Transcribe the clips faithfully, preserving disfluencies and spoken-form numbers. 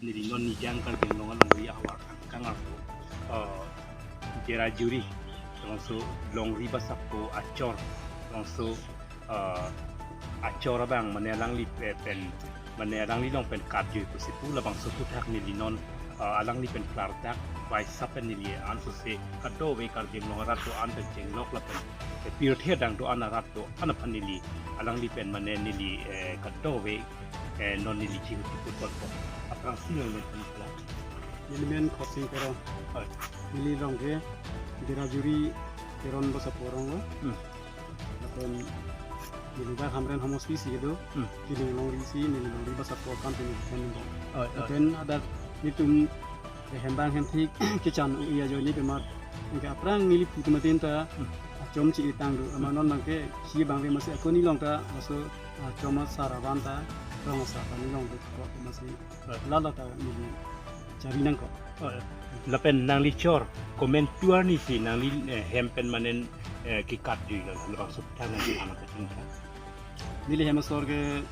Neli non Nijang Karbi Anglong alongri ahavar kang kang arlo, eh, Dera Juri, laso longri basapo achor, laso, eh, achor abang mane alangli pe- pen mane alangli along pen karjui pusi pu labangso aphuthak neli non, eh, alangli pen klardak bai sap pen neli ansose kadokave Karbi Anglong arat do-an pen chenglok lapen, eh, pirthe adang do-an arat do-an aphan neli alangli pen mane neli, eh, kadokave, eh, non neli chingki putpot po. Aphrangsi nangli pen klar. Neli men Khorsing Teron. Oi. Neli along ke Dera Juri Teron basapo arong lo. Hmm. Lapen neli dak Hamren homosti si kedo. Hmm. Neli longri si, neli longri basapo akam pen neli pen bom. Oi, oi. Lapen hadak nelitum, eh, hembang hemthik kechan-o-i ajoine pema anke aphrang neli phu atum atin ta, hmm, achom chi-i tang do. Amat non abangke si abang ave masi ako neli along ta laso achom asar avan ta rong asar ta neli along do ko masi. Oi. Lala ta neli chari nangkok. Oi. Lapen nangli chor komantu arni si nangli, eh, hem pen mane, eh, kekarjui lo, labangso aphuthak nangli anak kachin ta. Neli hem asor ke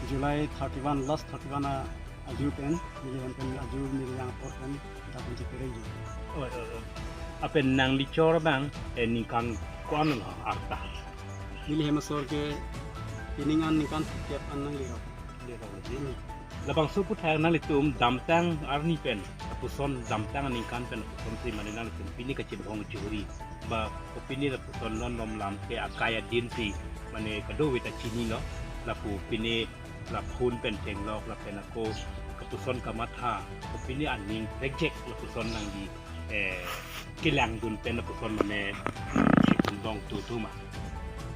July thirty-one, last thirty-one a aju pen, neli hem pen aju neli yang apor pen, dak pen chepere ju. Oi, oi, oi. Lapen nangli chor abang, eh, ningkan ko-an lo arta? Neli hem asor ke pining an ningkan phlikep an nangle lo. Nangle lo, ji. Hmm. Labangso aphuthak nanglitum damtang arni pen, lapuson damtang aningkan pen, lapusonsi mane nanglitum pini kachebong churi. Ba, ko pini lapuson non lom lam ke akai adin si, mane kadokave ta chinilo, lapu pini la phone pen chenglok lapen ako lapuson kamatha, ko pini aning prekjek lapuson nangli, eh, kelangdun pen lapuson mane, eh, kundong tutu ma.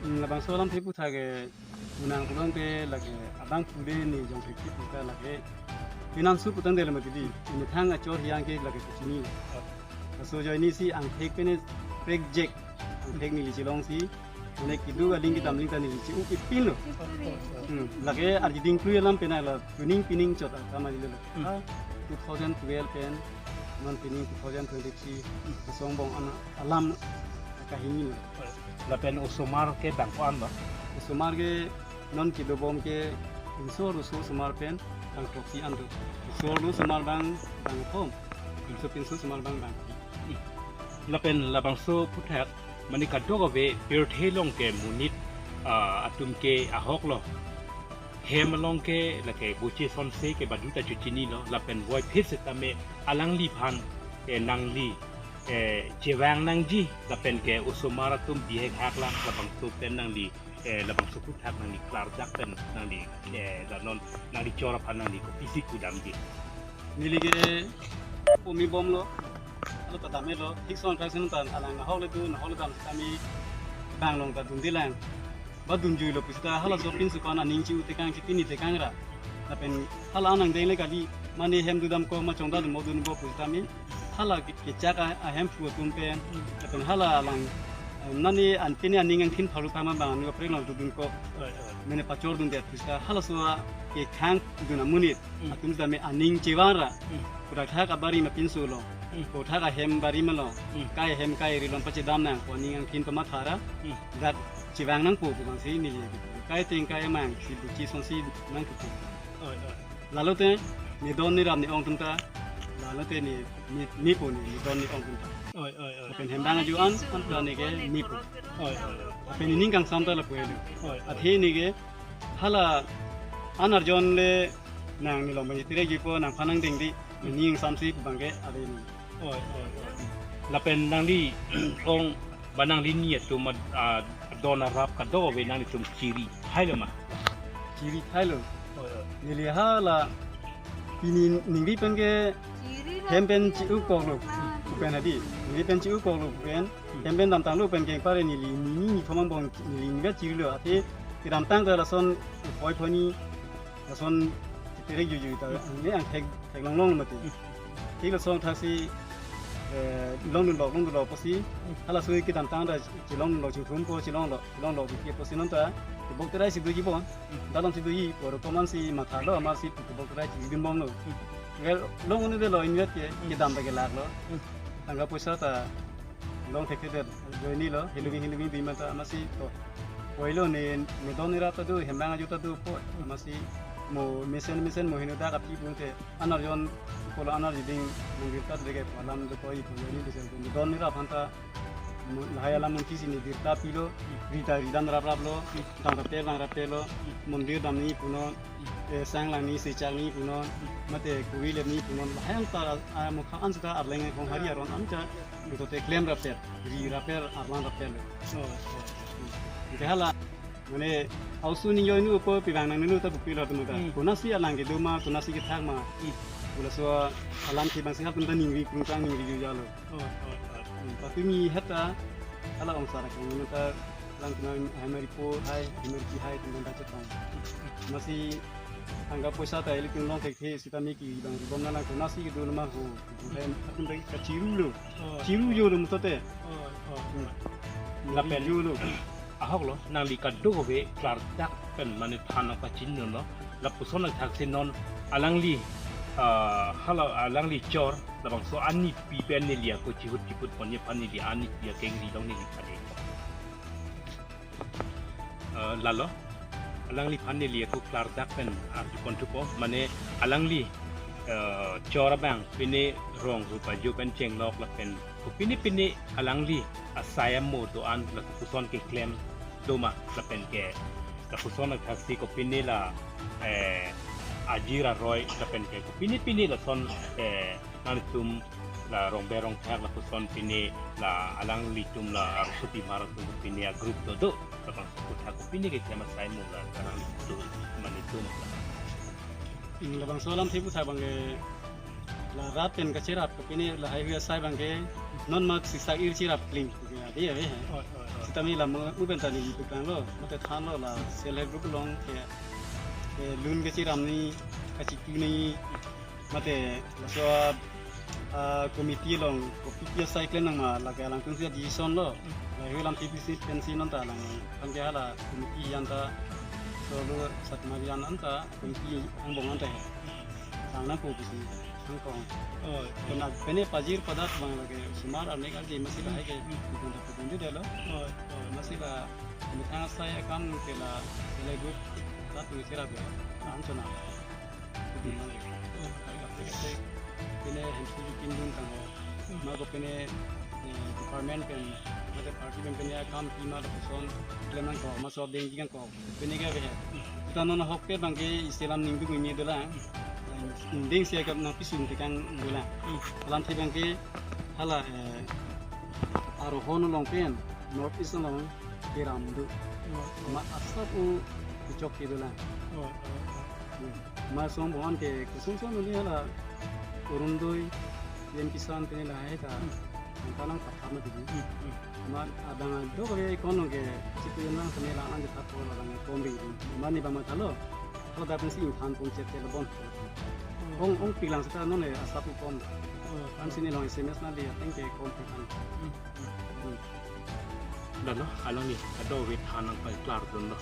Hmm, labangso alamthe aphuthak ke, eh, unang pulong ke lake abang pule ne jong prekjek puta lake. Pinang su putang dele mati di, ini thang achor hiang ke lake kuchini. Laso ajoine si angthek pen prekjek, angthek neli chelong si, mane kedo aling kedam aling ta neli che-uk ipin lo. Hmm. Lake arjiding klui alam pen la pining pining chot akam ari lo. Hmm. Ah, two thousand twelve pen, non pining two thousand twenty-three, asong bong ana alam kahini lo. Lapen osomar ke bang ko-an ba? Osomar ke non kedobom ke pinso arloso osomar pen bang throksi an do. Pinso arlo osomar bang bangkethom. Pinso pinso osomar bang bang. Lapen labangso aphuthak mane kadokave pirthe along ke monit, ah, atum ke ahok lo. Hem along ke lake boche sonse ke badu ta chechinilo lapen voiphit setame alangliphan, eh, nangli, eh, chevang nangji lapen ke osomar atum bihek hak lang labangso pen nangli, eh, labangso aphuthak nangli klardak pen nangli, eh, la non nangli chor aphan nangli kopisi kudamji? Neli ke pumi bomlo, alo ta damlo, thik son thak sen ta alang nahok le dun, nahok le dam kami bang along ta dunde lang. Ba dunjui lo pusita halaso pinso ko-an aning che-u tekang, chepini tekang ra. Lapen hala anang deng le kali, mane hem dudam ko ma chongda dun mo dun bo pusitame. Hala ke, kechak a, ahem phu atum pen. Lapen hala alang, eh, nani an pini aning angthin phalu thama bang anu kaprek along dun ko. Oi, oi. Mane pachor dunde pusita halaso a kekhang dun amonit. Hmm. Atum tame aning chevang ra. Hmm. Kodak thak abarim apinso lo. Hmm. Kodak thak ahem barim lo. Hmm. Kai hem kai ri along pachedam nang, ko aning angthin pamatha ra. Hmm. Dak chevang nangpo pu bang si neli. Kai teng kai amang si buchi sonsi nangkepu. Oi, oi. Lalo te ne don ne ram ne ong atum ta. Lalo te ne, ne, ne po ne, ne don ne ong atum ta. Oi, oi, oi. Lapen hembang aju an, an ta ne ke ne po. Oi, oi, oi. Lapen ining kangsam ta lapu elu. Oi, oi. Athe ne ke hala an arjon le nang ne long bang tere jipo nangphan nangdengdi. Ining samsi pu bang ke ave ne. Oi, oi, oi. Lapen nangli ong ba nangli ni atum ad-, ah, adon arap kadokave nanglitum chiri thailo ma? Chiri thailo. Oi, oi. Neli hala pini ningri pen ke hem pen che-u koklo pen hadi. Ningri pen che-u koklo pen, hem pen damtanglo pen ke pare neli nini ni thomang bong neli ningri chirilo. Athe kedamtang ta lason poi phoni lason tere juju ta ne angthek theklong long mati. Thik lason thaksi, eh, longdunlok, longdunlok pusi, halaso kedamtang ta chelonglok, chethum ko chelonglok, chelonglok ke pusi non ta, kebok terai si doji bon, dalom si doji, poro koman si mathalo, amat si kebok terai si dun bomlo. Well, long unu delo invet ke, kedam ta kelaklo. Tangka poisa ta long thekthedet ajoine lo, hilungi hilungi bima ta amatsi to. Poilo ne, ne don ne rap ta do, hembang aju ta do po, amatsi Mo mesen mesen mo henodak aphi pulote anerjon pulo, anerji ding nang birta dege alam dokok-i pu jani desen pu don ni rap aphanta mo lahai alam mungkin si ne birta pilo, rita ridam rap rap lo, tang raper bang raper lo, mondir damji punon, eh, sang langji, sechakji punon, mate kuri lepji punon, lahai anta, ah, mukha an seta arleng hong hari aron an ta, pulote klem raper, ri raper, arlang raper lo. Oh, oh. Ke hala, mane, ausu ni joinu po pibang nang nunu ta bukpi lo atum ta. Hmm. Konasi alang kedo ma, konasi kethak ma. Hmm. Pu laso alamthe abang si hap atum ta ningri krungkrang ningri jujalo. Oh, oh, oh. Hmm, patumi heta, hala ongsa ra kang ta, lang kena hai mari po, hai, hai mari ki hai, atum ta chetong. Masi, angka poisa ta ili tung long thekthe, sitame ki bang bom na lang konasi kedo ma ho. Hai, atum ta kachiru lo. Oh. Chiru jo lo mutote. Oh, oh, oh. Hmm. Lapen chiru jo lo. Ahok lo, nangli kadokave klardak pen mane than nangpachinilo. Lapuson athak si non alangli, ah, hala alangli chor, labangso anipi pen neli ako chihut chiput ponji aphan neli anipi akengri long neliphan. Eh, lalo, alangliphan neli ako klardak pen arjupon thupo, mane alangli, eh, chor abang pine rong rupa jo pen chenglok lapen kopine pine alangli asai amo do-an la kopuson keklem do ma lapen ke lapuson athak si kopine la, eh, ajir aroi lapen ke kopine pine lason, eh, nangtum la rongbe rongthak lapuson pine la alanglitum la arsupimar atum pine agroup dodo, labangso aputhak kopine keklem asai amo la alanglitum mane tum. Hmm, labangso alamthe aputhak abang ke la rat pen kacherap kopine lahai hui asai abang ke non mat siksak ir cherap kling kopine ade ave he. Oh, oh, oh. Sitame la mo u pen ta neli peklang lo, mate than lo la self help group along ke, ke lun kecheramji, kachipuji, mate laso, ah, committee along kopi pi asai klem nang ma lake alangtum si decision lo. Hmm. Lahai hui alamthe aphi si pensi non ta alangphan ke hala committee an ta solo satmari an anta committee angbong anta he. Sang nangpo pusi nangkong. Oh, oh. Kena pine pajir padat abang lake osomar arni kalji masi lahai ke. Hmm. Bukun ta bukun dolo. Oh, oh. Masi la methang asai akam ke la self help group ta tu cherap ya. Anchona. Pine hemsi kikim dun tangho. Ma kopine, eh, department pen, mate party pen pine akam pi ma lapuson klem nangkok, ma so dengji nangkok. Pine ke ave he. Seta non ahok ke abang ke isi alam ningduk imi dolang. Dengsi akam nangpisun tekang dolang. Alamthe abang ke hala, eh, arohon along pen, North East along keram do. Oh, oh. Ma asap u kechok kedolang. Oh, oh, oh. Hmm. Ma song bohan ke kusung song nuli hala Orunodoi, P M Kisan pine lahai ta. Hmm. Angka nangpathap ma digi. Hmm, hmm. Ma adang adok ave kono ke chipu yang lang pine lang ang thap ko lang kom ri. Ma ne abang ma thalo. Ko da pensi ingthan pon chet chet labon. Hmm. Ong ong pilang seta non le asap u kom. Oh. Ansi ne along S M S nangli ateng ke kom pi kan. Hmm, hmm. Hmm. Lalo, alangli kadokave than nangpaklar dunlo.